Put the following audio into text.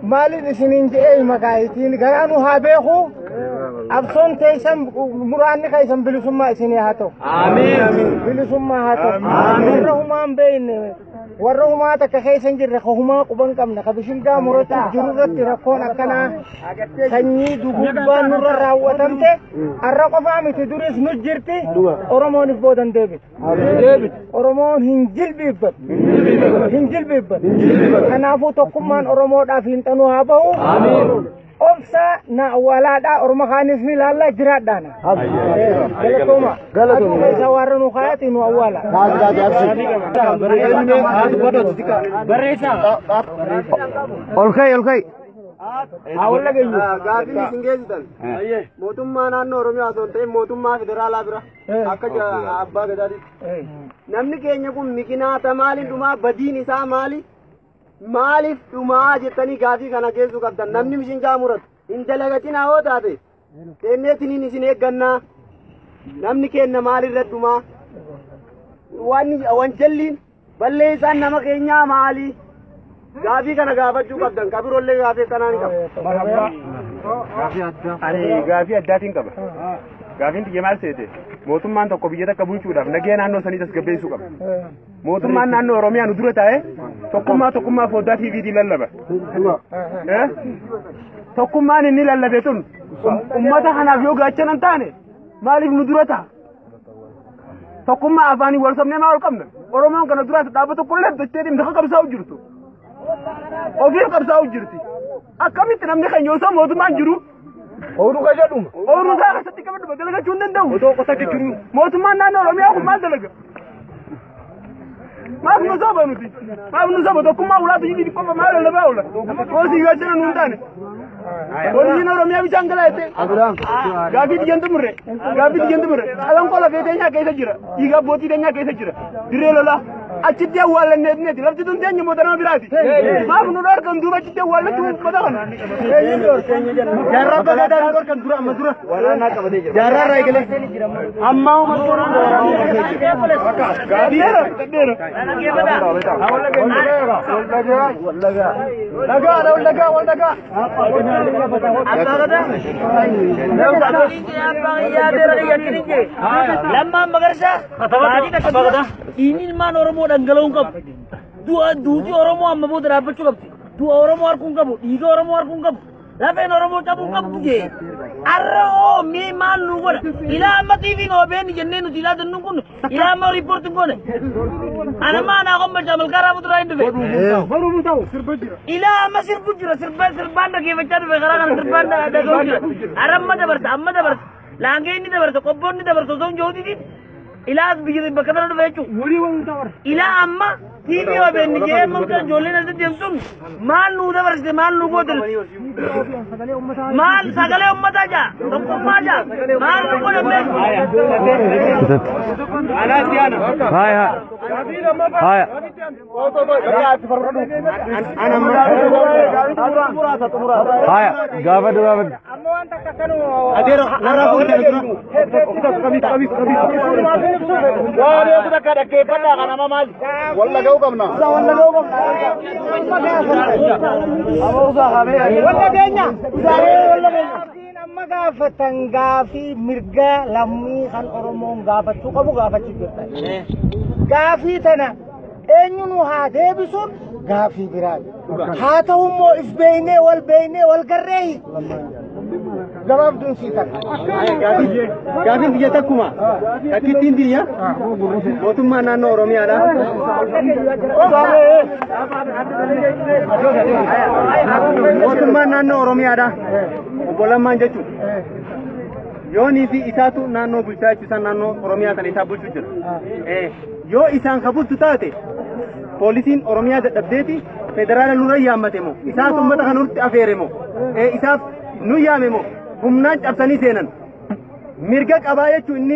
Maalin isiniin je'ee makaayitiin garaanu haa beeku absoon teessan muraanni keessan bilisummaa isinii haa ta'u. Bilisummaa haa ta'u. Warra humaa hin beekne warra humaa takka keessa hin jirre ka humaa quban qabne ka bishingaa murachuuf jiru irratti rakkoon akkanaa sanyii dugubbaan nurra raawwatamte har'a qofaa miti duris nu jirti Oromoonif boodan deebitu. Oromoon hin jilbiibbatu. Hin jilbiibbatu. Kanaafuu tokkummaan Oromoodhaaf hin xanuu haa bahu. Obsa na awwaalaadhaa Orma kaanis ni ilaalla jiraadhaana. Galatooma. Aduu keessa warra nu kaayati nu awwaala. Ol ka'i ol ka'i. Haa walla geenyu. Gaaffiin isin geessitan mootummaa naannoo Oromiyaa osoo hin ta'in mootummaa federaalaa bira akka abbaa gadaatitti. Namni keenya kun miqinaata maaliin dhumaa badiin isaa maali? Maaliif dhumaa jettanii gaafii kana geessuu qabdan namni mishingaa muratu hin dalagatinaa hoo taate kenneetiniin isin eeggannaa namni keenya maalirra dhumaa wanjalliin balleessaan nama keenyaa maali? Gaafii kana gaafachuu qabdan kabiroollee gaafii akkanaa ni qaba. Ani gaafii addaatiin qaba. Gaafiin xiyya maal seete? Mootummaan tokko biyya takka bulchuudhaaf nagaya naannoo sanii tasgabbeessuu qaba. Mootummaan naannoo Oromiyaa nu dura taa'ee tokkummaa tokkummaa foddaa TVtiin lallaba. Tokkummaan inni lallabe tun uummata kanaaf yoo gaachana hin taane maaliif nu dura taa'a? Tokkummaa afaanii wal sobnee maal qabna? Oromoon kana duraas dhaabbata tokko illee dachee deemte akka qabsaa'u jirtu. Ofiif qabsaa'u jirti. Akkamitti namni keenya osoo mootummaan jiru Ooluu ka jedhuma. Ooluu isaa keessatti qabadhu dalagachuu hin danda'u. Otoo qotatti jiru. Mootummaan naannoo Oromiyaa kun maal dalaga? Maaf nu soba nuti? Maaf nu soba tokkummaa ulaatu jibi qofa maal lallabaa oola? Poosii gaachana nuun taane. Poolisiin Oromiyaa bishaan galaa jettee. Gaaffii xiyyan xumurre. Gaaffii xiyyan xumurre. Calanqoo lafee teenyaa keessa jira. Dhiiga abbootii teenyaa keessa jira. Dirree lolaa. Achitti awwaallanneetneeti. Lafti tun teenya moota nama biraati. Maaf nu dhorkan duuba achitti awwaallachuu uummata kana. Jaarraa abbaa gadaa nu dhorkan dura amma dura. Jaarraa irraa eegalee. Ammaa Gadheera gadheera. Dhagaa wal dhagaa wal dhagaa. Lammaan Magarsaa baatii takka dura dhiigni ilmaan Oromoo dhangala'uu hin qabu. Du'a duuti Oromoo amma booda dhaabbachuu qabdi. Du'a Oromoo arguu hin qabu. Dhiiga Oromoo arguu hin qabu. Lafeen Oromoo cabuu hin qabdu jee. Arra oo mee maal nu godha? Ilaa amma TV'n OBN jennee nuti ilaa jennuun kun ilaa amma riippoorti hin goone. Anammaa anaa kombalchaa malkaa raafuu duraa hin dhufe. Ilaa amma sirbu jira sirbaan dhageeffachaa dhufe karaa kana sirbaan dhaga'u jira. Arra amma dabarsa amma dabarsa. Laangee inni dabarsa qobboon inni dabarsa osoo hin jiruutiin ilaa biyya bakka sana dhufe jechuudha. Ilaa amma TV OBN jee amma ijoolleen asitti deemtuun maal nuu dabarsite maal nuu goote maal sagalee uummataa jaa tokkummaa jaa maal nu godhe Haya. Haya. Haya. Gaafadhu gaafadhu. Amma waan takka kanuma. Adeero narraa fuudhee dura. Waan eegu takka dhaggeeffadhaa kana amma maali? Wal dhaga'uu qabna. Wal dhaga'uu qabna. Walla keenya. Amma gaafatan gaafii mirga lammii kan Oromoon gaafachuu qabu gaafachuu jirta. Gaafii tana eenyu nu haa deebisuun gaafii biraati. Haa ta'u immoo if beeynee wal beeynee wal garreeyi. Gabaabduun sii tana. Gaafiin biyya takkuma. Takkittiin biyya mootummaa naannoo Oromiyaadha. Mootummaan naannoo Oromiyaadha. Obbo Lammaan jechuudha. Yoonii fi isaatu naannoo bulchaa jechuun isaan naannoo Oromiyaa kana isaa bulchuu jira. Yoo isaan ka bulchu taate poolisiin Oromiyaa dadhabdeeti federaala nurra yaammate moo isaatu uummata kana nutti afeere moo isaaf nu yaame moo humnaan cabsanii seenan mirga qabaa jechuun inni